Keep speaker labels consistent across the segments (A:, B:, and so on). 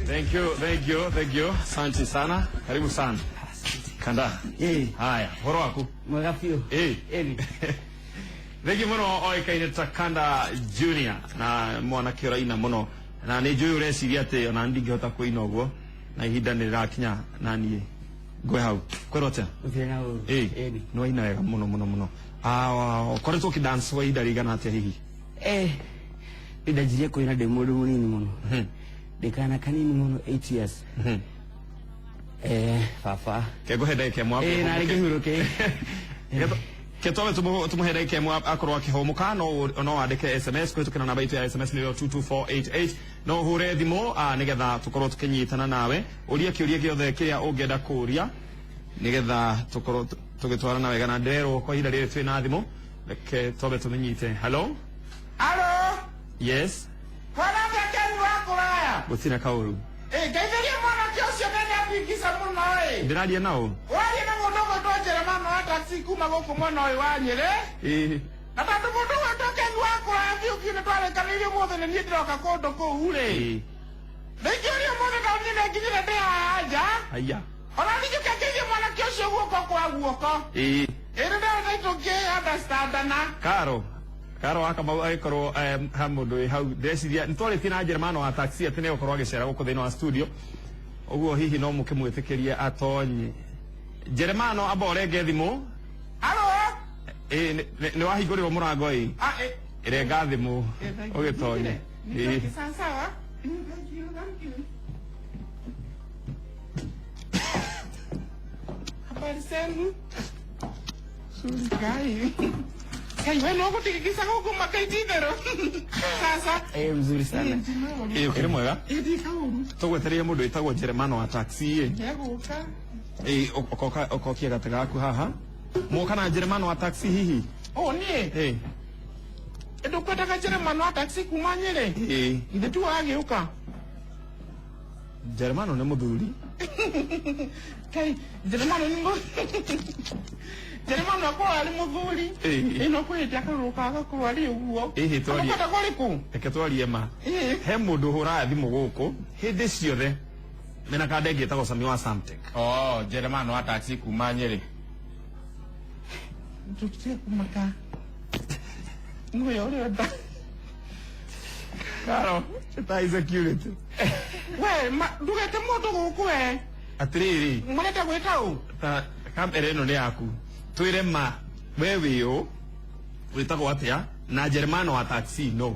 A: Thank you, thank you, thank you. Asante sana. Karibu sana. Kanda.
B: Ĩĩ.
A: Haya, horo waku.
B: Mwega biũ.
A: Ĩĩ.
B: Ĩni.
A: Thengi muno oĩkaine ta Kanda Junior na mwanake ũraina mũno na nĩ njũĩ ũreciria atĩ ona ndingĩhota kũina ũguo na ihinda nĩ rĩrakinya na niĩ ngwe hau kwĩrwo atĩa?
B: Gũtirĩ na ũru.
A: Ĩĩ.
B: Ĩni.
A: Nĩ waina wega mũno mũno mũno. Ah, ũkoretwo ũkĩdance kwa ihinda rĩigana atĩa hihi?
B: Eh. Nĩ ndanjirie kũina ndĩ mũndũ mũnini mũno. Ndĩ kana kanini mũno, 8 years. Eh, baba.
A: Ke ngũhe ndagĩka ĩmwe.
B: Ĩĩ, narĩ ngĩhurũke.
A: Ke twambe tũmũhe ndagĩka ĩmwe akorwo akĩhũmũka. No wandĩke SMS kũhĩtũkĩra namba itũ ya SMS, nĩyo 22488. No ũhũre thimũ nĩgetha tũkorwo tũkĩnyitana nawe, ũrie kĩũria gĩothe kĩrĩa ũngĩenda kũũria nĩgetha tũkorwo tũgĩtwarana wega. Na ndĩrerwo kwa ihinda rĩrĩ twĩ na thimũ, reke twambe tũmĩnyite. Hello?
C: Alo,
A: Yes.
C: mwanake Ken wa kũraya.
A: Gũtirĩ kaũru.
C: Ĩ, ngeithĩria mwanake ũcio nene apingisa mũno ĩ.
A: Ndĩraria nao.
C: Ũraria na mũndũ ũgwĩtwo Jeremano wa taxi kuma gũkũ mwena ũyũ wa Nyĩrĩ.
A: Ĩĩ.
C: Na tondũ mũndũ ũgwĩtwo Ken wa kũraya biũ biũ nĩ twarĩkanĩire ũmũthĩ nĩ niĩ ndĩroka kũndũ kũu rĩ.
A: Ĩĩ.
C: Ndingĩũria ũmũthĩ tondũ niĩ nĩnginyire ndĩ haha nja.
A: Haiya.
C: Ona ningĩũke ngeithie mwanake ũcio guoko kwa guoko.
A: Ĩĩ.
C: Ĩ, nĩ ndĩrona tũngĩ understandana.
A: Karo wa Kamau agĩkorwo ha mũndũ wĩ hau, ndĩreciria nĩ twarĩtie na Jeremano wa taxi atĩ nĩ egũkorwo agĩcera gũkũ thĩinĩ wa studio ũguo, hihi no mũkĩmwĩtĩkĩrie atonye. Jeremano, amba ũrenge thimũ.
C: Alo?
A: Ĩĩ, nĩ wahingũrĩrwo mũrango ĩ.
C: Ah, ĩ.
A: Renga thimũ ũgĩtonye. Ĩĩ.
C: Sawa sawa. Thank you, thank you. Habari zenu? Ngai. Ngai, we no gutigikisa guku makaitithero. Sasa.
B: Eh, mzuri sana.
A: Ĩĩ, ũkĩrĩ mwega?
C: Ĩthi kauru.
A: Tũgwetereire mũndũ wĩtagwo Jeremano wa taxi ĩ.
C: Egũka.
A: Ĩĩ, ũkokia gatĩ gaku haha mwoka na Jeremano wa taxi hihi.
C: O niĩ.
A: Ĩĩ.
C: Ndũkwendaga Jeremano wa taxi kuma Nyĩrĩ?
A: Ĩĩ.
C: Ithe tu agĩũka.
A: Jeremano nĩ mũthuri.
C: Kai, Jeremano nĩ Jeremano akorwo arĩ mũthuri.
A: Ĩĩ.
C: Ĩno kwĩhĩtia akarũrũka agakorwo arĩ ũguo.
A: Ĩhĩ, twarie.
C: Ũkwenda kũrĩkũ?
A: Reke twarie ma.
C: Ĩĩ.
A: He mũndũ ũhũraga thimũ gũkũ hĩndĩ ciothe mena kanda ĩngĩ ĩtagwo Sami wa Samtech.
D: Oh, Jeremano wa taxi kuma Nyĩrĩ.
C: Ndutie kumaka. Ngũya ũrenda.
A: Karo ĩta security.
C: We, ma, ndugete mũndũ gũkũ we.
A: Atĩrĩrĩ.
C: Mũrenda gwĩka ũ?
A: Ta kamera ĩno nĩ yaku, twĩre ma, we wĩ ũ, wĩtagwo atĩa, na Jeremano wa taxi no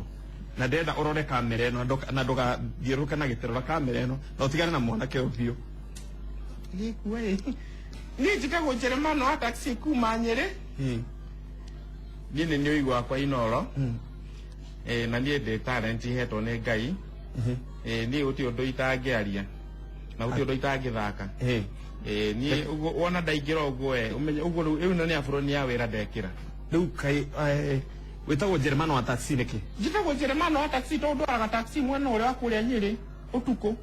A: na ndĩrenda ũrore kamera ĩno na ndũgathiũrũrũke na gĩtĩ, rora kamera ĩno na ũtigane na mwanake ũyũ biũ.
C: Gĩkua ĩ. Niĩ njĩtagwo Jeremano wa taxi kuma Nyĩrĩ.
D: Niĩ nĩ nĩ ũigua wakwa Inoro. Eh, na niĩ ndĩ talent ihetwo nĩ Ngai. Eh, niĩ gũtirĩ ũndũ itangĩaria na gũtirĩ ũndũ itangĩthaka. Eh, niĩ ũguo wona ndaingĩra ũguo ĩ, ũmenye ũguo rĩu ĩno nĩ aburoni ya wĩra ndekĩra.
A: Rĩu kaĩ wĩtagwo Jeremano wa taxi nĩkĩ?
C: Njĩtagwo Jeremano wa taxi tondũ ndwaraga taxi mwena ũrĩa wa kũrĩa Nyĩrĩ ũtukũ.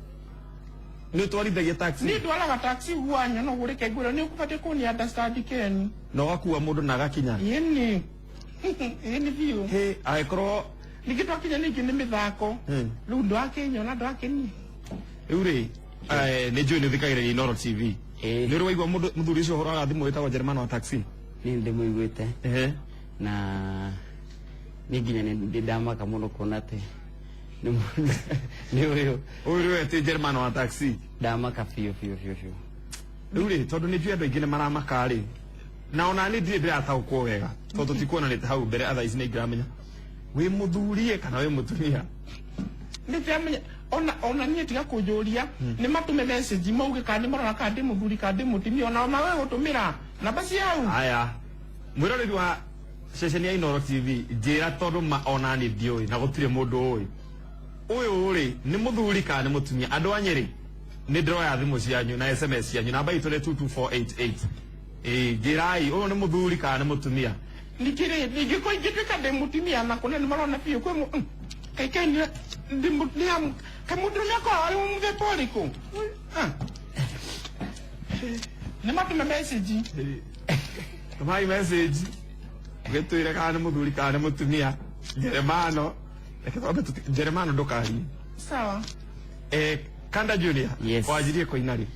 A: Nĩ ũtwarithagia taxi?
C: Niĩ ndwaraga taxi ũguo anyona ũguo, reke ngwĩre nĩ ũkũbatiĩ kũni understand Ken.
A: Na ũgakua mũndũ na agakinya?
C: Ĩni. Ĩni biũ.
A: Hĩ, angĩkorwo
C: Ningĩ twakinya ningĩ nĩ mĩthako. Rĩu ndwakĩnyona ndwakĩni.
A: Rĩu rĩ nĩ njũĩ nĩ ũthikagĩrĩria Inoro TV.
B: Ĩĩ.
A: Nĩ ũrĩ waigua mũndũ mũthuri ũcio ũhũraga thimũ wĩtagwo Jeremano wa taxi?
B: Niĩ ndĩmũiguĩte.
A: Ehe.
B: Na niĩ nginya nĩ ndĩ ndamaka mũno kuona atĩ nĩ mũndũ nĩ ũyũ.
A: Ũyũ nĩwe ti Jeremano wa taxi?
B: Ndamaka biũ biũ biũ biũ.
A: Rĩu rĩ, tondũ nĩ njũĩ andũ aingĩ nĩ maramaka rĩ, na ona niĩ ndirĩ ndĩrataũkwo wega tondũ tũtikuonanĩte hau mbere, athaa ici nĩ ingĩramenya wĩ mũthurie kana wĩ mũtumia.
C: Nĩ ndĩramenya ona niĩ tiga kũnjũria, nĩ matũme message mauge kana nĩ marona kana ndĩ mũthuri kana ndĩ mũtumia, ona mawe gũtũmĩra namba ciau.
A: Aya, mwĩroreri wa ceceni ya Inoro TV, njĩra, tondũ ma ona niĩ ndiũĩ na gũtirĩ mũndũ ũĩ, ũyũ rĩ nĩ mũthuri kana nĩ mũtumia? Andũ a Nyĩrĩ. Nĩ ndĩroya thimũ cianyu na SMS cianyu, namba itũ nĩ 22488. Ĩĩ, njĩrai ũyũ nĩ mũthuri kana nĩ mũtumia?
C: Ningĩ rĩ, ningĩ ko ingĩtuĩka ndĩ mũtumia na kũna nĩ marona biũ kwĩ kaĩ nĩ ndĩ kaĩ mũndũrũme akoragwo arĩ mũthemba ũrĩkũ? Ah. Nĩ matũme message.
A: Tũmai message ũgĩtwĩre kana nĩ mũthuri kana nĩ mũtumia. Jeremano, reke twambe Jeremano ndũkarie.
C: Sawa.
A: Kanda Junior.
B: Yes.
A: Wanjirie kũina rĩ?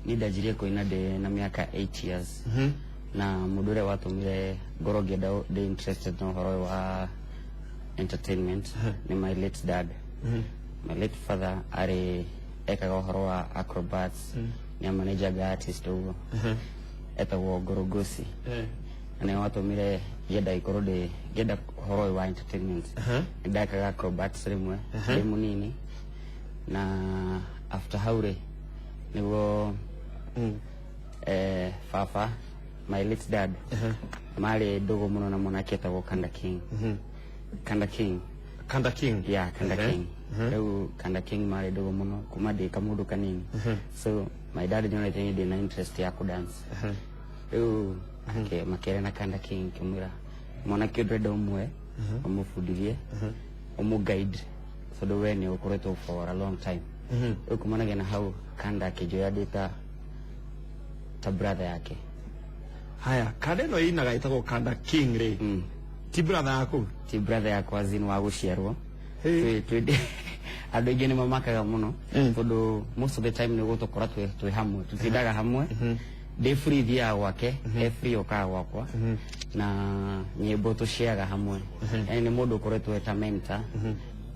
B: Ni ndanjirie kũina ndĩ na mĩaka 8 years, na mũndũ ũrĩa watũmire ngorwo ngĩenda ndĩ interested na ũhoro ũyũ wa entertainment nĩ my late dad. My late father arĩ ekaga ũhoro wa acrobats, nĩ amanajaga artist ũguo, etagwo Ngorogosi, na nĩwe watũmire ngĩenda ikorwo ndĩ ngĩenda ũhoro ũyũ wa entertainment. Nĩ ndekaga acrobats rĩmwe ndĩ mũnini, na after hau rĩ, nĩguo baba, my late dad, marĩ ndũgũ mũno na mwanake etagwo Kanda King. Kanda King.
A: Kanda King.
B: Yeah, Kanda King. Rĩu Kanda King marĩ ndũgũ mũno kuma ndĩ kamũndũ kanini, so my dad nĩonete niĩ ndĩ na interest ya kũdance. Rĩu makĩaria na Kanda King, kĩmwĩra mwanake ũyũ ndĩrenda ũmwe ũmũbundithie, ũmũ guide, tondũ we nĩ ũkoretwo for a long time. Rĩu kumanagia na hau, Kanda akĩnjoya ndĩ ta brother yake.
A: Haya, kanda ĩno ĩinaga ĩtagwo Kanda King rĩ, ti brother yaku?
B: Ti brother yakwa azin wa gũciarwo.
A: Hey.
B: Twĩ andũ aingĩ nĩ mamakaga mũno, tondũ most of the time nĩ gũtũkora twĩ hamwe, tũtindaga hamwe. Ndĩ free thiaga gwake, e free okaga gwakwa, na nyĩmbo tũciaga hamwe. Yani nĩ mũndũ ũkoretwo eta mentor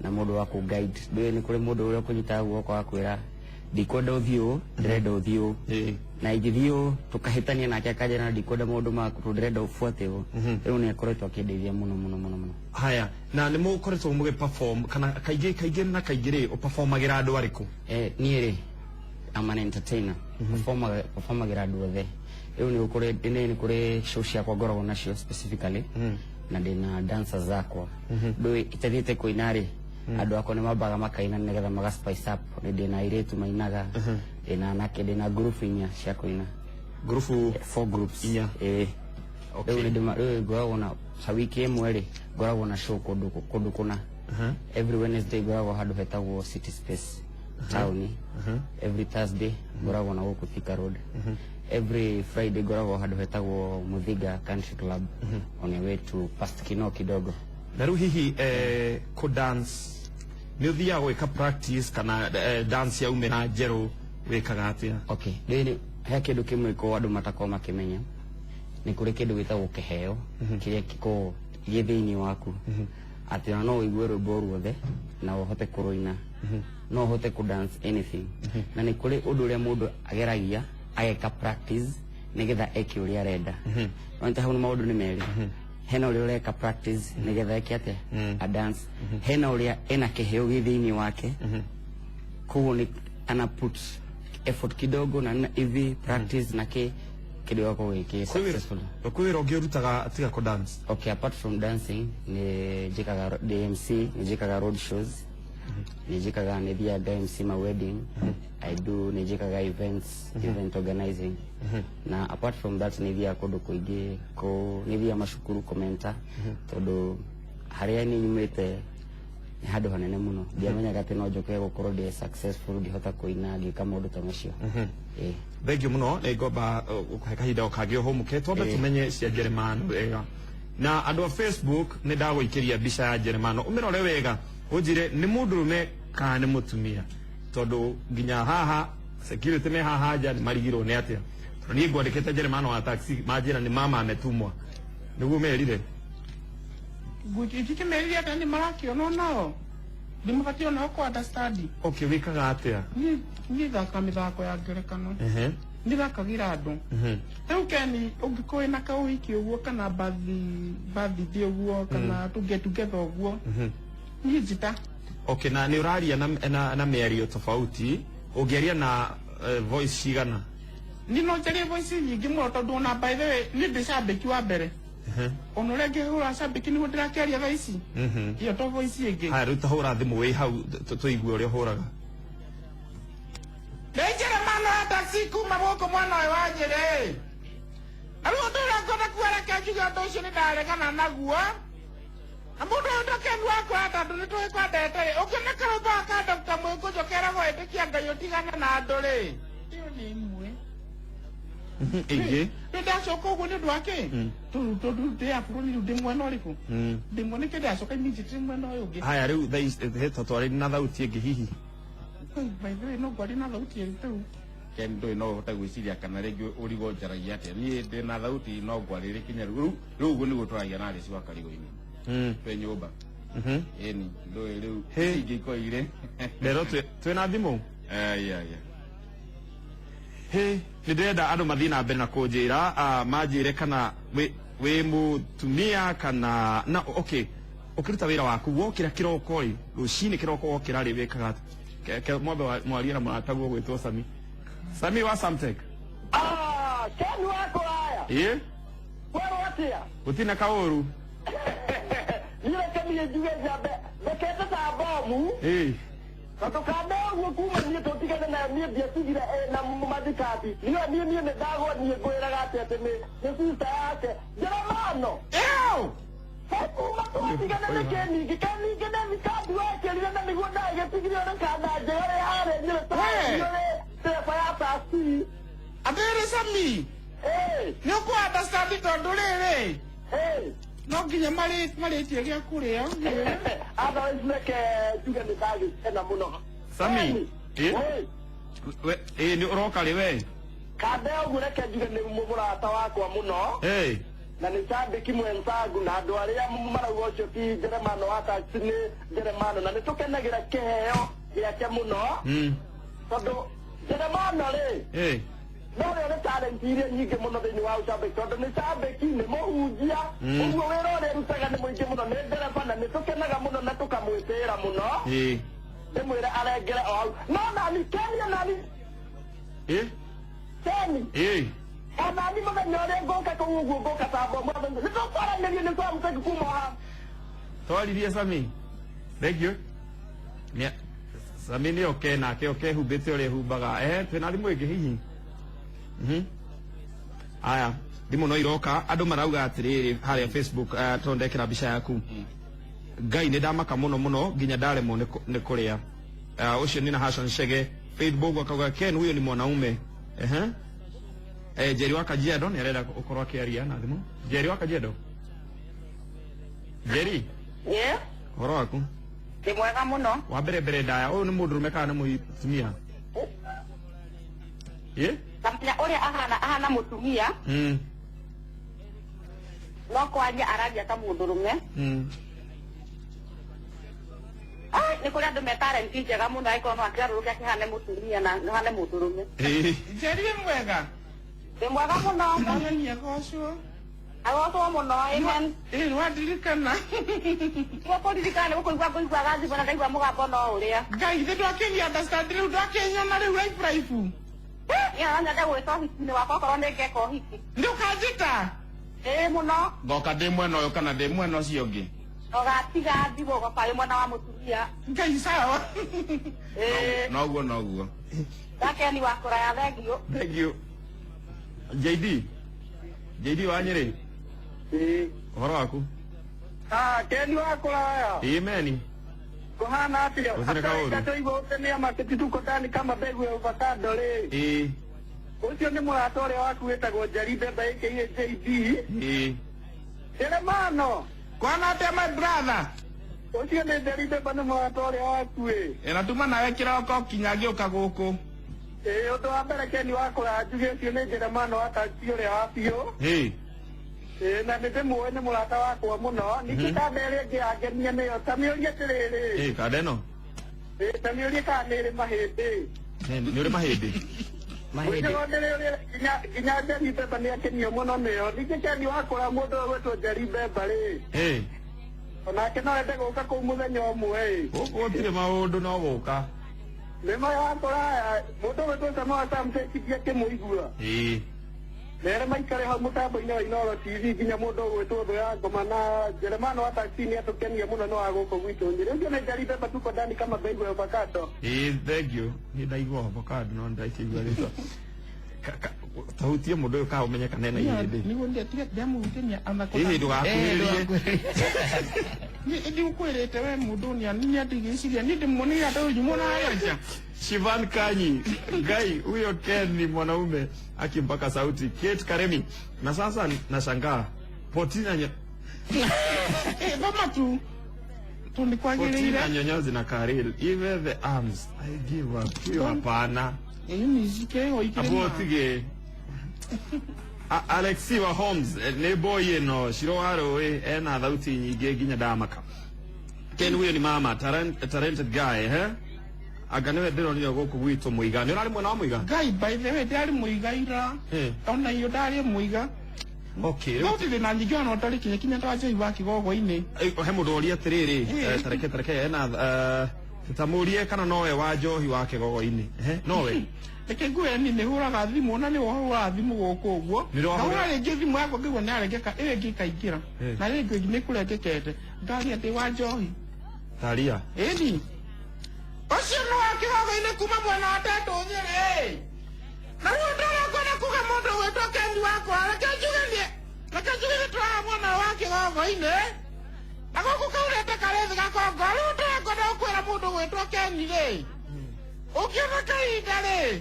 B: na mũndũ wa kũ guide. Ndũĩ nĩ kũrĩ mũndũ ũrĩa ũkũnyitaga guoko akwĩra, "Ndikwenda ũthiĩ ũũ, ndĩrenda ũthiĩ ũũ," na ingĩthiĩ ũũ tũkahĩtania nake, akanjĩra, "Ndikwenda maũndũ maku tondũ ndĩrenda ũbuate ũũ." Rĩu nĩ akoretwo akĩndeithia mũno mũno mũno mũno.
A: Haya, na nĩ mũkoretwo mũgĩ perform kana kaingĩ kaingĩ na kaingĩ rĩ, ũperformagĩra andũ arĩkũ?
B: Niĩ rĩ, I'm an entertainer. Performagĩra andũ othe. Rĩu nĩ kũrĩ nĩ kũrĩ show ciakwa ngoragwo nacio specifically, na ndĩna dancers zakwa. Ndũĩ itathiĩte kũina rĩ, andũ akwa nĩ mambaga makaina nĩgetha maga spice up. Nĩ ndĩna airĩtu mainaga, ndĩna anake, ndĩna group inya cia kũina.
A: Ngurubu?
B: Four groups.
A: Inya.
B: Eh.
A: Okay.
B: Rĩu rĩu ngoragwo na ta wiki ĩmwe rĩ, ngoragwo na show kũndũ kũna. Every Wednesday ngoragwo handũ hetagwo City Space town. Every Thursday ngoragwo na gũkũ Thika Road. Every Friday ngoragwo handũ hetagwo Muthiga Country Club, on your way to past Kino kidogo.
A: Na rĩu hihi kũ dance nĩ ũthiaga gwĩka practice kana dance yaumĩra njerũ wĩkaga atĩa?
B: Okay, rĩrĩ he kĩndũ kĩmwe ko andũ matakoragwo makĩmenya, nĩ kũrĩ kĩndũ gĩtagwo kĩheo kĩrĩa gĩkoragwo gĩ thĩinĩ waku, atĩ ona no ũigue rwĩmbo ruothe na ũhote kũrũina, no ũhote kũ dance anything. Na nĩ kũrĩ ũndũ ũrĩa mũndũ ageragia ageka practice nĩgetha eke ũrĩa arenda. Nĩ hau nĩ maũndũ nĩ merĩ: hena ũrĩa ũreka practice nĩgetha eke atĩa, a dance, hena ũrĩa ena kĩheo gĩ thĩinĩ wake, koguo nĩ ana put effort kidogo na hivi practice na kĩ kĩndũ gĩgakorwo gĩkĩ successful.
A: Kwĩ wĩra ũngĩ ũrutaga tiga kũ dance?
B: Okay, apart from dancing, nĩ njĩkaga DMC, nĩ njĩkaga road shows, nĩ njĩkaga, nĩ thiaga MC ma wedding, I do, nĩ njĩkaga events, event organizing. Na apart from that, nĩ thiaga kũndũ kũingĩ, kũ nĩ thiaga macukuru kũmenta, tondũ harĩa niĩ nyumĩte nĩ handũ hanene mũno. Ndiamenyaga atĩ no njoke gũkorwo ndĩ successful, ngĩhota kũina, ngĩka maũndũ ta macio. Ĩĩ.
A: Thank you mũno. Nĩ ngomba gũkũhe kahinda o kangĩ ũhũmũke, twambe tũmenye cia Jeremano wega. Na andũ a Facebook, nĩ ndagũikĩria mbica ya Jeremano, ũmĩrore wega, ũnjĩre nĩ mũndũrũme kana nĩ mũtumia, tondũ nginya haha security me haha nja nĩ marigirwo nĩ atĩa, tondũ niĩ ngwandĩkĩte Jeremano wa taxi, manjĩra nĩ mama ametumwa, nĩguo merire.
C: Ingĩkĩmeririe atĩa? Nĩ marakĩona nao ndĩmabatiĩ onao kũ understand.
A: Okay, wĩkaga atĩa?
C: Niĩ thaka mĩthako ya ngerekano. Nĩthakagĩra andũ. Rĩu Keni, ũngĩkorwo wĩna kaũhiki ũguo kana birthday ũguo kana tũ get together ũguo, niĩ njita.
A: Okay, na nĩ ũraria na mĩario tofauti, ũngĩaria na voice cigana?
C: Niĩ no njarie voice nyingĩ mũno, tondũ ona by the way niĩ ndĩ cambĩki wa mbere, ona ũrĩa ngĩhũra cambĩki nĩguo ndĩrakĩaria thaa ici, ĩyo to voice ĩngĩ.
A: Haya, rĩu ta hũra thimũ wĩ hau, tũigue ũrĩa ũhũraga.
C: taxi kuma gũkũ mwena ũyũ wa Nyĩrĩ. Na rĩu ũndũ ũrĩa ngwenda kuga reke njuge ũndũ ũcio nĩ ndaregana naguo. Na mũndũ ũyũ ndakenu wakwa tondũ nĩ tũĩ kwendete rĩ, ũngĩona karũmbo ka Dr. Mwĩkũnjũ keragwo ĩtĩkia Ngai ũtigane na andũ rĩ, ĩyo nĩ ĩmwe.
A: Ĩngĩ.
C: Rĩu ndacoka ũguo nĩ ũndũ wa kĩ? Tondũ ndĩ ya bũrũri rĩu ndĩ mwena ũrĩkũ? Ndĩ mwena nĩkĩo ndacoka immediately mwena ũyũ ũngĩ.
A: Haya rĩu thaa ici tũtwarĩri na thauti ĩngĩ hihi.
C: By the way, no ngwarie na thauti ĩngĩ rĩu.
D: Ken ndũĩ no ũhote gwĩciria kana rĩngĩ ũrigwo njaragia atĩa. Niĩ ndĩ na thauti no ngwarĩrie kinya rĩu. Rĩu ũguo nĩguo twaragia na Alice wa Karigũ-inĩ. Twĩ nyũmba. Ĩni ndũĩ rĩu
A: Hĩ.
D: ici ingĩ ikorwo irĩ.
A: Rero twĩ na thimũ.
D: Ya ya.
A: Hĩ, nĩ ndĩrenda andũ mathiĩ na mbere na kũnjĩra manjĩre kana wĩ mũtumia kana na okay ũkĩruta wĩra waku wokĩra kĩroko rĩ rũcinĩ kĩroko wokĩra rĩ wĩkaga atĩa? Mwambe mwarie na mũrataguo gwĩtwo Sami. Sami wa Samtech.
E: Ah, Ken wako haya.
A: Ĩ
E: Kwerwo atia?
A: gũtirĩ na kaũru.
E: Niĩ reke niĩ njuge njambe ndekete ta bomu
A: Ĩ
E: tondũ kanda ũguo kuma niĩ tũtigane nayo niĩ ndiatigire ĩna mathikabi niĩ nĩ ndagwa niĩ ngwĩraga atĩ atĩ nĩ sister yake Jeremano.
C: Ew!
E: He kuma twatigane nĩ kĩningĩ kĩningĩ nĩ thikabi wekĩrire na nĩguo ndagĩtigire ũrĩ kanda njega rĩ harĩa Nyĩrĩ taũni ũrĩ ndereba ya taxi.
C: Atĩrĩrĩ Sami,
E: Ĩ
C: nĩ ũkũ understand tondũ rĩrĩ
E: ĩ
C: no nginya marĩtie gĩa kũrĩa.
E: Otherwise reke njuge nĩ ndagĩkena mũno.
A: Sami. Ĩ
E: Ĩ
A: ĩ nĩ ũroka rĩ we?
E: Kanda ũguo reke njuge nĩ mũrata wakwa mũno
A: Ĩ
E: na nĩ cambĩki mwenzangu na andũ arĩa marauga ũcio ti Jeremano wa taxi nĩ Jeremano na nĩ tũkenagĩra kĩheo gĩake mũno tondũ Jeremano rĩ
A: Ĩ
E: no ũrĩa ũrĩ talent iria nyingĩ mũno thĩinĩ wa ũcambĩki tondũ nĩ cambĩki nĩ mũhunjia ũguo wĩra ũrĩa arutaga nĩ mũingĩ mũno nĩ ndereba na nĩ tũkenaga mũno na tũkamwĩtĩĩra mũno
A: Ĩ
E: ndĩmwĩre arengere o hau no nani Keni nani
A: Ĩ
E: Keni
A: Ĩ
E: onani mũthenya ũrĩa ngũka kũu ũguo ngũka ta bomu nĩ tũkwaranĩria nĩ twamũteki kuma haha.
A: Twaririe Sami. Thank you. Nĩ Sami nĩ oke nake oke humbĩte ũrĩa ehumbaga. Twĩna thimũ ĩngĩ hihi? Aya, thimũ no iroka andũ marauga atĩrĩrĩ harĩa Facebook tondũ ndekĩra mbica yaku. Ngai nĩ ndamaka mũno mũno nginya ndaremwo nĩ kũrĩa. Ũcio nĩ na Hassan Shege. Facebook akauga Ken huyo ni mwanaume. Ehe. Jerry wa Kajiado nĩ arenda ũkorwo akĩaria na thimũ. Jerry wa Kajiado. Jerry,
F: Ĩ,
A: ũhoro waku?
F: ndĩ mwega mũno.
A: Wa mbere mbere ndaya ũyũ nĩ mũndũrũme kana nĩ mũtumia? Ĩ?
F: Kamenya ũrĩa ahana ahana mũtumia no kwaria araria ta mũndũrũme. Ah, nĩ kũrĩ andũ me talent njega mũno angĩkorwo no akĩgarũrũke akĩhane mũtumia na ahane mũndũrũme.
A: Ĩ.
C: Njeri wĩ mwega.
F: Ndĩ mwega mũno.
C: Mwathani agocwo.
F: Agocwo mũno, amen.
C: Ĩ nĩwandirikana.
F: Nĩguo kũririkana nĩ gũkũigua ngũiguaga thimũ na ndaigua mũgambo no ũrĩa.
C: Ngai ithe ndwakĩni understand rĩu ndwakĩnyona rĩu live live.
F: Niĩ no nyende gwĩka ũhiki-inĩ wakwa okorwo nĩ ngeka ũhiki.
C: Nĩ ũkanjĩta?
F: Ĩ mũno.
D: Ngoka ndĩ mwena ũyũ kana ndĩ mwena ũcio ũngĩ?
F: Ũgatiga thimũ ũgoka wĩ mwena wa mũtumia.
C: Ngai sawa.
F: Ĩ.
D: Noguo noguo.
F: Ndakeni wa kũraya, thank you.
A: Thank you. JD. JD wa Nyĩrĩ.
E: Ĩ.
A: Ũhoro waku?
E: Ah, Ken wa kũraya.
A: Ĩ meni.
E: Kuhana atĩa?
A: Gũtirĩ kaũru.
E: Tũigua ũtenia makĩti tuko ndani kama mbegu ya avocado rĩ.
A: Ĩ.
E: Ũcio nĩ mũrata ũrĩa waku wĩtagwo Njeri Mbembe aka JD.
A: Ĩ.
E: Jeremano.
C: Kwana atĩa my brother?
E: Ũcio nĩ Njeri Mbembe nĩ mũrata ũrĩa waku ĩ.
C: Ĩ na tuma nawe kĩroko kinya ngĩũka gũkũ.
E: Ĩ ũndũ wa mbere Ken wa kũraya njuge ũcio nĩ Jeremano wa taxi ũrĩa wa biũ.
A: Ĩ.
E: Ĩ na nĩ ndĩmũĩ nĩ mũrata wakwa mũno. Ningĩ kanda ĩrĩa ĩngĩ yangenia nĩyo ta mĩũrie atĩrĩrĩ.
A: Ĩ kanda ĩno.
E: Ĩ ta mĩũrie kana nĩ ĩrĩ mahĩndĩ.
A: Nĩ ũrĩ mahĩndĩ.
B: Mahĩndĩ.
E: Nginya Njeri Mbembe nĩ akenio mũno nĩyo. Ningĩ Ken wakũra mũndũ ũyũ gwĩtwo Njeri Mbembe rĩ.
A: Ĩ.
E: Onake no ende gũka kũu mũthenya ũmwe ĩ.
A: Gũkũ gũtirĩ maũndũ no gũka.
E: Nĩ maya wakũraya mũndũ gwĩtwo Sama wa Samtech ndiakĩmũigua.
A: Ĩ.
E: Mere maikare hau mũtambo-inĩ wa Inooro TV nginya mũndũ ũgwĩtwo Thũ ya Ngoma na Jeremano wa taxi nĩ atũkenia mũno nĩ wa gũkũ gwitũ Nyĩrĩ. Ũcio nĩ Njeri Mbembe tuko ndani kama mbegu ya avocado.
A: Ĩ thank you. Nĩ ndaigua avocado no ndakĩigua rĩtwa. Tahutie mũndũ ũyũ ka ũmenye kana ena ihĩndĩ.
C: Nĩguo ndiamũhutania ona
A: Hihi ndũgakuhĩrĩrie.
C: Ndigukwĩrĩte we mũndũ nĩ andigĩciria niĩ ndĩmuonire andũ nyumo na harĩa nja.
A: Shivan Kanyi, Ngai, huyo Ken ni mwanaume akimpaka sauti. Kate Karemi, na sasa nashangaa Potina
C: Thoma tu tondũ kwagĩrĩire.
A: Potina nyonyozi na Karil, even the arms I give up. Huyo hapana. Abo tige. Alexi wa Holmes nĩ boy ĩno Shiro wa rũĩ ena thauti nyingĩ nginya ndamaka. Ken huyo ni mama talented guy eh. Anga nĩwe ndĩronire gũkũ gwitũ Mũiga. Nĩ ũrarĩ mwena wa Mũiga?
C: Ngai by the way ndarĩ Mũiga ira. Ona iyo ndarĩ Mũiga.
A: Okay.
C: No tithĩ na nyingĩ ona ũtarĩ kinya kinya ta Njoi wa Kĩgogo-inĩ.
A: He mũndũ ũria atĩrĩrĩ, tareke ena tamũrie kana nowe wa Njohi wa Kĩgogo-inĩ. Nowe.
C: Reke ngwĩre niĩ nĩhũraga thimũ na nĩwe ũhũraga thimũ gũkũ ũguo. Ngahũra rĩngĩ thimũ yakwa ngaigua nĩyaregeka ĩyo ĩngĩ ĩkaingĩra. Na rĩngĩ nĩ kũrengekete. Ngaria ndĩ wa Njohi.
A: Taria.
C: Ĩni. Ũcio nĩ wa Kĩgogo-inĩ kuma mwena wa Tendũ Nyĩrĩ. Na rĩu ndĩrenda kwenda kuga mũndũ ũgwĩtwo Ken wakwa reke njuge nĩ reke njuge nĩ tũraha mwena wa Kĩgogo-inĩ. Na gũkũ kaurĩte karĩthi gakongo. Rĩu ndĩrenda kwenda gũkwĩra mũndũ ũgwĩtwo Ken rĩ. Ũngĩona kahinda rĩ.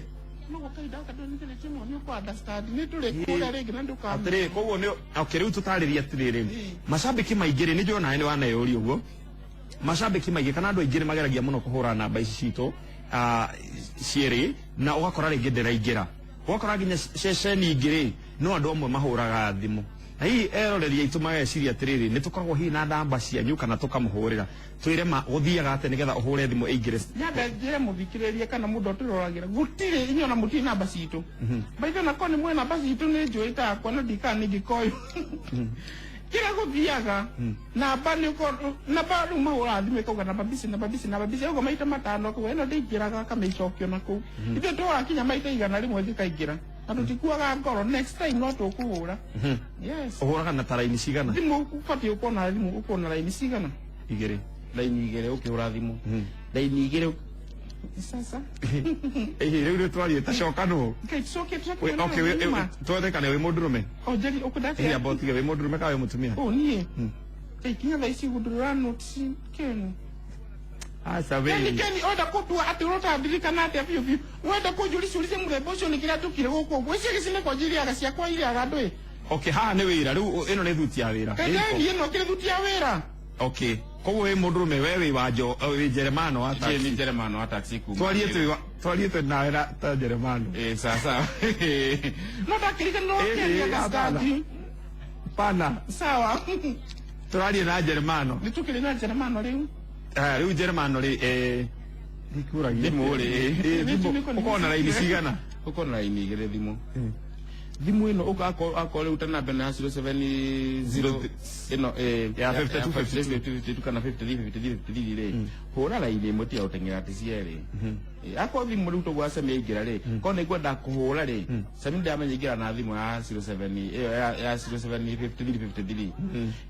C: No kahinda gaka ndũnĩkĩrĩtie mũno nĩ ũkũ understand nĩ tũrĩ kũrĩa rĩngĩ na ndũkamenya.
A: Atĩrĩrĩ koguo nĩ okay rĩu tũtarĩrie atĩrĩrĩ. Macambĩki maingĩ rĩ nĩ njũĩ onawe nĩ waneyũria ũguo. Macambĩki maingĩ kana andũ aingĩ nĩ mageragia mũno kũhũra namba ici citũ cierĩ na ũgakora rĩngĩ ndĩraingĩra. Ũgakora nginya ceceni ingĩ rĩ no andũ amwe mahũraga thimũ. Na hihi eroreri aitũ mageciria atĩrĩrĩ nĩ tũkoragwo hihi na namba cianyu kana tũkamũhũrĩra. Twĩre ma gũthiaga atĩa nĩgetha ũhũre thimũ ĩingĩre.
C: Nyambe njĩre mũthikĩrĩrie kana mũndũ ũtũroragĩra gũtirĩ inyuĩ ona mũtirĩ namba citũ. By the way onakorwo nĩ mwĩ namba citũ nĩ njũĩ takwa na ndikana nĩngĩkoywo. Kĩrĩa gũthiaga namba nĩ namba rĩu mahũraga thimũ ĩkauga namba bici namba bici namba bici ũguo maita matano akauga ĩno ndĩingĩraga akamĩcokia na kũu. Ithuĩ tũhũraga kinya maita 100 ĩkaingĩra. Na tũtikuaga ngoro next time no tũkũhũra. Yes.
A: Ũhũraga na ta raini cigana?
C: Thimũ ũbatiĩ gũkorwo na thimũ ũkorwo na raini cigana?
A: Igĩrĩ.
D: Raini igĩrĩ ũkĩhũra thimũ. Raini igĩrĩ.
C: Sasa.
A: Rĩu nĩ twarie ta coka nũ.
C: Ngai tucoke tucoke.
A: Okay, twendekane wĩ mũndũrũme.
C: O njeri ũkwenda atĩa?
A: Amba ũtige wĩ mũndũrũme kana wĩ mũtumia?
C: O niĩ. Ngai kinya thaa ici gũndũrũra notes Ken.
A: Aca we.
C: Ken Ken wenda kũndua atĩ ũrotandirikana atĩa biũ biũ. Wenda kũnjũria mũthemba ũcio nĩ kĩrĩa njũkire gũkũ ũguo. Icio gĩcinĩkwa njiriaga ciakwa iriaga andũ ĩ.
A: Okay, haha nĩ wĩra rĩu ĩno nĩ thuti ya wĩra.
C: Kaĩ ĩno kĩrĩ thuti ya wĩra?
A: Okay. Koguo wĩ mũndũrũme we wĩ wa njo wĩ Jeremano wa taxi.
D: Nĩ Jeremano wa taxi kuma.
A: Twarie twĩ nawe ta Jeremano.
D: Sasa.
C: No ndakĩriganĩrwo Ken understand.
A: Pana.
C: Sawa.
A: Tũrarie na Jeremano.
C: Nĩ tũkĩrĩ na Jeremano rĩu.
A: Rĩu Jeremano rĩ nĩkũragia.
D: Thimũ rĩ.
A: Thimũ ũkorwo na raini cigana?
D: Ũkorwo na raini igĩrĩ thimũ. Thimũ ĩno akorwo rĩu ta namba ĩno ya 070 ĩno
A: ya 52
D: 52 kana 53 53 53 rĩ hũra raini ĩmwe tiga gũteng'era atĩ cierĩ. Akorwo thimũ rĩu toguo Sami aingĩra rĩ korwo nĩ ngwenda kũhũra rĩ Sami ndamenya ingĩra na thimũ ya 07 ĩyo ya 07 53 53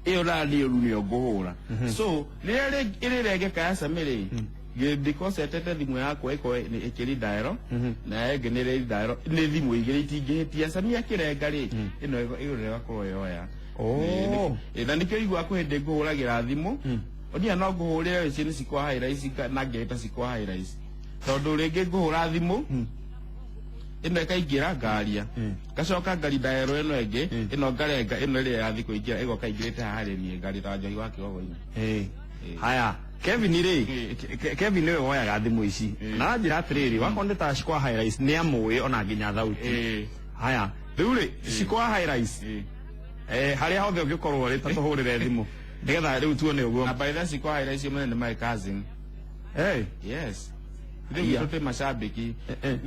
D: ĩyo na niĩ rĩu nĩyo ngũhũra. So rĩrĩa ĩrĩrengeka ya Sami rĩ ndikocetete thimũ yakwa ĩkorwo ĩkĩri dial na ĩngĩ nĩ ĩrĩ dial nĩ thimũ igĩrĩ itingĩhĩtia Sami akĩrenga rĩ ĩno ĩgakorwo yoya. Na nĩkĩo igua kwĩ hĩndĩ ngũhũragĩra thimũ onia no ngũhũrĩre ici nĩ cikwa high rise na ngĩta cikwa high rise tondũ rĩngĩ ngũhũra thimũ ĩno ĩkaingĩra ngaria ngacoka ngari dial ĩno ĩngĩ ĩno ngarenga ĩno ĩrĩa yathi kũingĩra ĩgoka ingĩrĩte haha harĩ niĩ ngari ta Njohi wa Kĩgogo-inĩ.
A: Haya Kevin rĩ Kevin nĩwe woyaga thimũ ici na njĩra atĩrĩrĩ wakorwo nĩ ta cikwa high rise nĩ amũĩ ona nginya thauti. Haya rĩu rĩ cikwa high rise harĩa hothe ũngĩkorwo rĩ ta tũhũrĩre thimũ nĩgetha rĩu tuone ũguo.
D: Na by the cikwa high rise mũnene my cousin. Yes. Rĩu tũtĩ macambĩki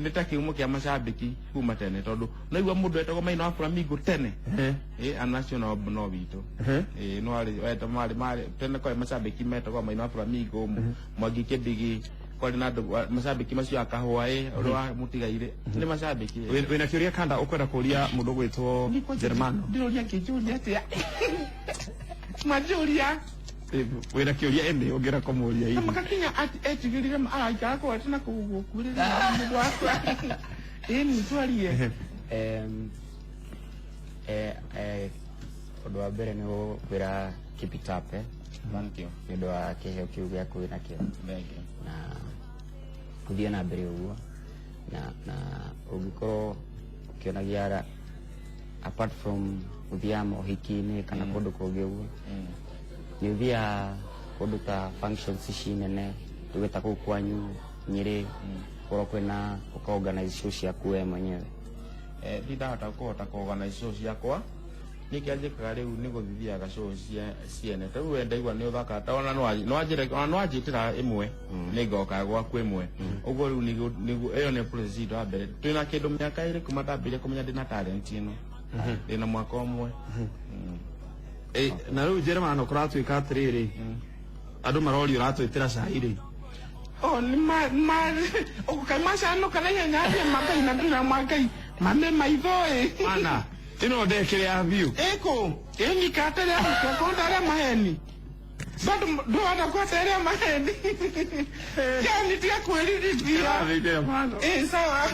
D: nĩ ta kĩhumo kĩa macambĩki kuma tene tondũ naigua mũndũ etagwo Maina wa Flamingo tene anacio no witũ no arĩ tene kwarĩ macambĩki metagwo Maina wa Flamingo Mwangi Kĩndigi kwarĩ na andũ macambĩki macio a Kahũa ũrĩa wa mũtigairĩ nĩ macambĩki.
A: Wĩna kĩũria kanda ũkwenda kũria mũndũ ũgwĩtwo Jeremano?
C: Ndĩroria ngĩnjũria atĩa? Manjũria.
A: Wĩna kĩũria ĩndĩ ũngĩra kũmũria hihi.
C: Makakinya etigĩrire araikara kũrete na kũu gũkuhĩrĩria mũndũ wakwa. Ĩni twarie.
B: Ũndũ wa mbere nĩ gũkwĩra keep it up, eh?
D: Thank you.
B: Nĩ ũndũ wa kĩheo kĩu gĩaku wĩnakĩo.
D: Thank you.
B: Na ũthiĩ na mbere ũguo, na ũngĩkorwo ũkĩonagia apart from gũthiaga mohiki-inĩ kana kũndũ kũngĩ ũguo, nĩ ũthiaga kũndũ ta functions ici nene, tuge ta kũu kwanyu Nyĩrĩ, gũkorwo kwĩna ũka organize show ciaku we mwenyewe?
D: Ndindahota kũhota kũ-organize show ciakwa. Niĩ kĩrĩa njĩkaga rĩu nĩ gũthithiaga show cia ciene. Ta rĩu we ndaigua nĩ ũthakaga, ta ona nĩwanjĩra, ona nĩwanjĩtĩra ĩmwe, nĩ ngoka gwaku ĩmwe ũguo. Rĩu nĩguo ĩyo nĩ process itũ ya mbere. Twĩna kĩndũ mĩaka 2 kuma ndambĩrĩria kũmenya ndĩna talent ĩno, ndĩna mwaka ũmwe.
A: Na rĩu Jeremano, kũratuĩka atĩrĩrĩ, andũ marorio ũratwĩtĩra cai rĩ.
C: Oh, nĩ ma ma ũkai macanũka na ihenya atĩa makai na ndũra makai mame maitho ĩ.
A: Ana ĩno ndekĩrĩ ya biũ.
C: Ĩkũ ĩni kateria kondaria maheni bado ndũhota kweteria maheni yani tiga kwĩririthia.
A: Jeremano.
C: Ĩ sawa,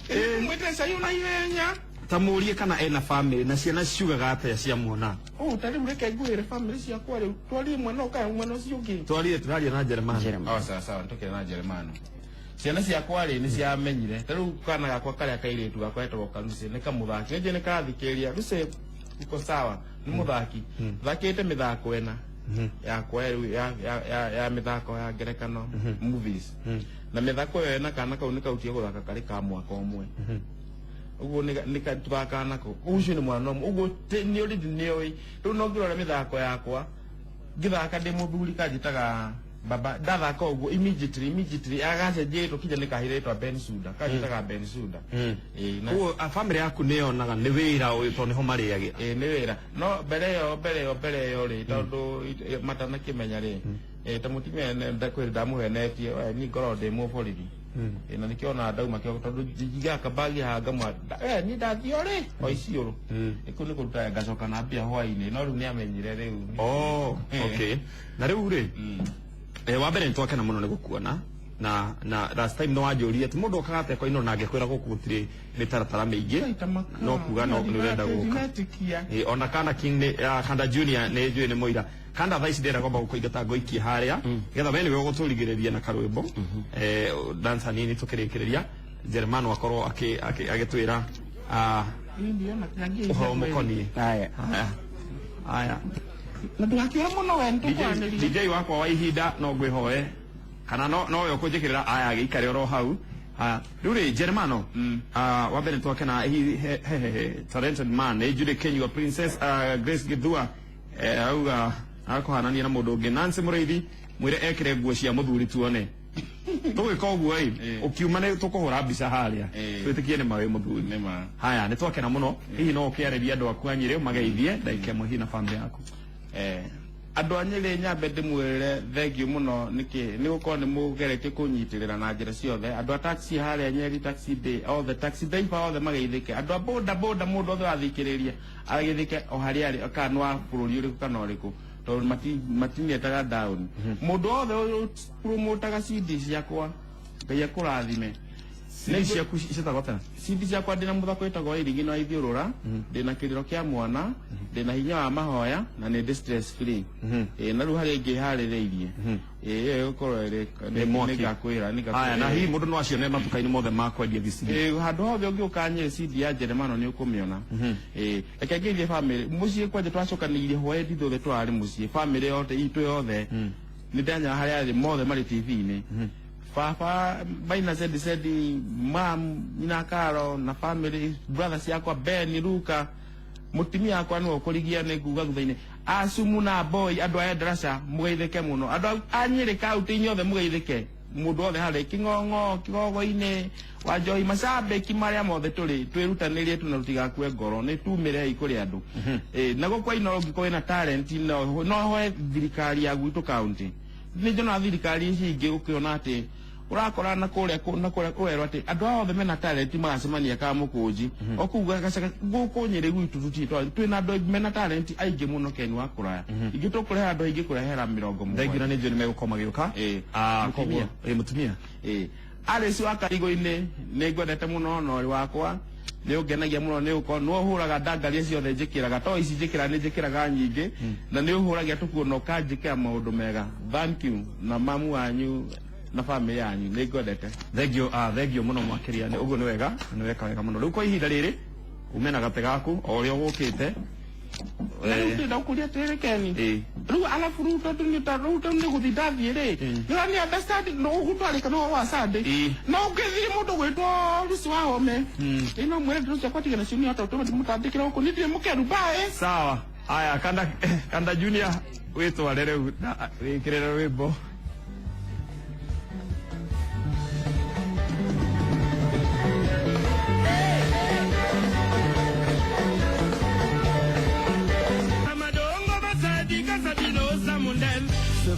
C: mwĩte cai na ihenya.
A: Ta mũrie kana ena family na ciana ciugaga atĩa ciamuona.
C: Oh, ta rĩu reke ngwĩre family ciakwa rĩu twarie mwena ũkaya mwena ũcio ũngĩ.
A: Twarie, tũraria na Jeremano.
B: Jeremano.
D: Oh, sawa sawa, nĩtũkĩre na Jeremano. Ciana ciakwa rĩ, nĩ ciamenyire. Ta rĩu kana gakwa karĩa kairĩtu gakwa getagwo Karuce, nĩ kamũthaki, nĩnjũĩ nĩ karathikĩrĩria. Ruce, uko sawa? Nĩ mũthaki, thakĩte mĩthako ĩna yakwa rĩu ya mĩthako ya ngerekano, movies, na mĩthako ĩyo ĩna kana kau nĩ kautie gũthaka karĩ ka mwaka ũmwe ũguo, nĩ tũthakaga nako. Ũcio nĩ mwana ũmwe ũguo nĩ already nĩoĩ. Rĩu no ngĩrora mĩthako yakwa ngĩthaka ndĩ mũthuri, kanjĩtaga baba. Ndathaka ũguo, immediately agacenjia kinya nĩ kahire rĩtwa Ben Suda, kanjĩtaga Ben Suda. Ĩĩ, na
A: Koguo family yaku nĩ yonaga nĩ wĩra ũyũ tondũ nĩho marĩagĩra?
D: Ĩĩ, nĩ wĩra, no mbere ĩyo rĩ, tondũ matanakĩmenya rĩ, ta mũtumia ndakwĩra ndamũhenetie we niĩ ngoragwo ndĩ mũborithi. Ĩĩ, na nĩkĩo ona ndauma kĩoko tondũ njigaga kabagi haha ngamwa niĩ ndathiĩ rĩ o iciũrũ ĩkũ nĩ kũruta, ngacoka na mbia hwainĩ, no rĩu nĩamenyire rĩu.
A: Oh, okay. Na rĩu rĩ, wa mbere nĩ twakena mũno nĩ gũkuona, na last time no wanjũrie atĩ mũndũ okaga atĩa kwa na ngĩkwĩra gũkũ gũtirĩ mĩtaratara mĩingĩ, no kuga no nĩ ũrenda gũka.
C: Ndinetĩkia.
A: Ona kana King nĩ Kanda Junior nĩ njũĩ nĩ mũira. Kanda thaa ici ndĩrenda kwamba gũkũingata ngũikie harĩa getha we nĩwe ũgũtũrigĩrĩria na karwĩmbo, dansa nini, tũkĩrĩkĩrĩria Jeremano akorwo agĩtwĩra ũhoro mũkoniĩ.
B: Haya.
A: Haya haya.
C: Na ndũgakiũre mũno we, nĩtũkwanĩria.
A: DJ wakwa wa ihinda, no ngwĩhoe kana no nowe ũkũnjĩkĩrĩra aya gĩikare oro hau. Aya, rĩu rĩ, Jeremano, wa mbere twakena he talented man nĩ Judy Kenyua Princess, Grace Githua, auga akũhanania na mũndũ ũngĩ, Nancy Mũrĩithi, mwĩre ekĩre nguo cia mũthuri tuone tũgĩka ũguo ĩ. Ũkiuma nĩ tũkũhũra mbica harĩa twĩtĩkie nĩ ma wĩ mũthuri.
D: Nĩ ma.
A: Haya, nĩ twakena mũno. Hihi no ũkĩarĩria andũ aku a Nyĩrĩ, ũmageithie ndagĩka ĩmwe, hihi na family yaku?
D: Andũ a Nyĩrĩ, nyambe ndĩmwĩre thengiũ mũno nĩkĩ nĩ gũkorwo nĩ mũgeretie kũnyitĩrĩra na njĩra ciothe. Andũ a taxi harĩa Nyeri taxi day othe, taxi driver othe mageithĩke. Andũ a boda boda, mũndũ othe wathikĩrĩria ageithĩke o harĩa arĩ, kana nĩ wa bũrũri ũrĩkũ kana ũrĩkũ, tondũ matinietaga down. Mũndũ wothe promotaga CD ciakwa, Ngai akũrathime.
A: CD ciaku ciĩtagwo atĩa?
D: CD ciakwa, ndĩna mũthako wĩtagwo Irigi na Ithiũrũra, ndĩna kĩrĩro kĩa mwana, ndĩna hinya wa mahoya, na nĩ ndĩ stress free. Ĩĩ, na rĩu harĩa ingĩ harĩrĩirie, ĩĩ, ĩyo ĩgũkorwo ĩrĩ
A: Nĩ mwaki.
D: Nĩngakwĩra.
A: Haya, na hihi mũndũ no acione matuka-inĩ mothe ma kwendia VCD?
D: Ĩĩ, handũ hothe ũngĩũka Nyĩrĩ, CD ya Jeremano nĩ ũkũmĩona. Ĩĩ, reke ngeithie family mũciĩ kwanja. Twacokanĩirie hwaĩ ithuothe, twarĩ mũciĩ, family yothe itũ yothe, nĩ ndanya harĩa arĩ mothe marĩ TV-inĩ, baba Maina, Sedi Sedi, mam nyina Karo, na family brother ciakwa Ben, Luka, mũtumia wakwa nĩwe ũkũrigia, nĩ nguga thutha-inĩ, Asumu na boy, andũ a Endarasha mũgeithĩke mũno, andũ a Nyĩrĩ kaunti-inĩ othe mũgeithĩke, mũndũ wothe harĩ kĩng'ong'o kĩgogo-inĩ wa Njohi, macambĩki marĩa mothe tũrĩ, twĩrutanĩrie tu na tũtigakue ngoro, nĩ tumĩrei kũrĩ andũ. Ĩĩ, na gũkũ Inooro ũngĩkorwo wĩna talent, no hoe thirikari ya gwitũ kaunti. Nĩ njonaga thirikari ici ingĩ ũkĩona atĩ ũrakora na kũrĩa na kũrĩa ũrerwo atĩ andũ aya othe mena talent magacemania ka mũkũnji o kũu gacaga. Gũkũ Nyĩrĩ gwitũ tũtirĩ twĩna andũ mena talent aingĩ mũno. Ken wa kũraya ingĩ tũkũrehe andũ aingĩ kũrehera mĩrongo
A: Thengiũ,
D: mũgwanja.
A: na nĩ njũĩ nĩ megũkorwo magĩũka.
D: Ĩĩ.
A: Koguo
D: Mũtumia.
A: ĩĩ, mũtumia.
D: Ĩĩ. Alice wa Karigũ-inĩ nĩ ngwendete mũno na ũrĩ wakwa nĩ ũngenagia mũno nĩ ũkorwo nĩ ũhũraga ndangaria ciothe njĩkĩraga to ici njĩkĩraga nĩ njĩkĩraga nyingĩ na nĩ ũhũragia tũkuo na ũkanjĩkĩra maũndũ mega. Thank you na mamu wanyu na family yanyu nĩ ngwendete.
A: Thengio, thengio muno makiria ni uguo ni wega, ni weka wega muno. Riu kwa ihinda riri ume na gate gaku o uria gukite.
C: Na rĩu ndĩrenda gũkũria atĩrĩrĩ Keni.
A: Ĩĩ.
C: Rĩu alafu rĩu tondũ nĩ ta rĩu tondũ nĩ gũthiĩ ndathiĩ rĩ, nĩ understand no ũguo twarĩka no wa Sunday.
A: Ĩĩ.
C: Na ũngĩthiĩ mũndũ gwĩtwo Lucy wa Home. Ĩ no mwĩre ndĩro ciakwa tigana nacio niĩ hata ũtũme ndĩmũtandĩkĩre gũkũ niĩ ndirĩ mũkeru bye.
A: Sawa. Aya kanda kanda junior witware riu na wikirire rwimbo.
G: Madongo basadi kasabino samundel.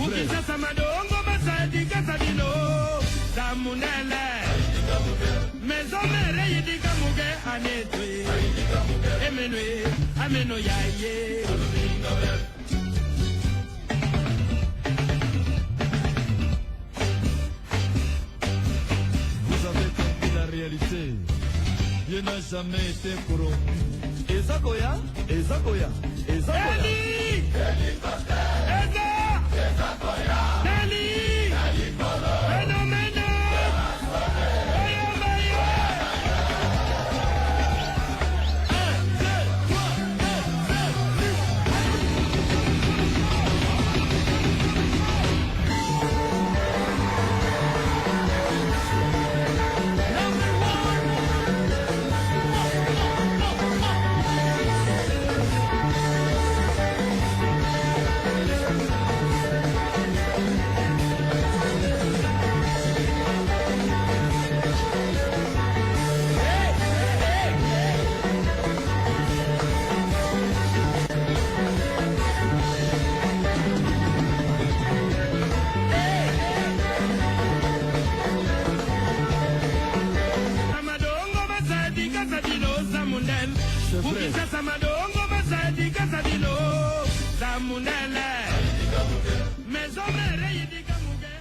G: Ukisasa madongo basadi kasabino samundele. Mezomere yidika muge anetwe. Emenwe ameno yaye.
H: Vous avez compris la réalité. Dieu n'a jamais été corrompu. Ezakoya, Ezakoya, Ezakoya.
G: Eli! Ezali!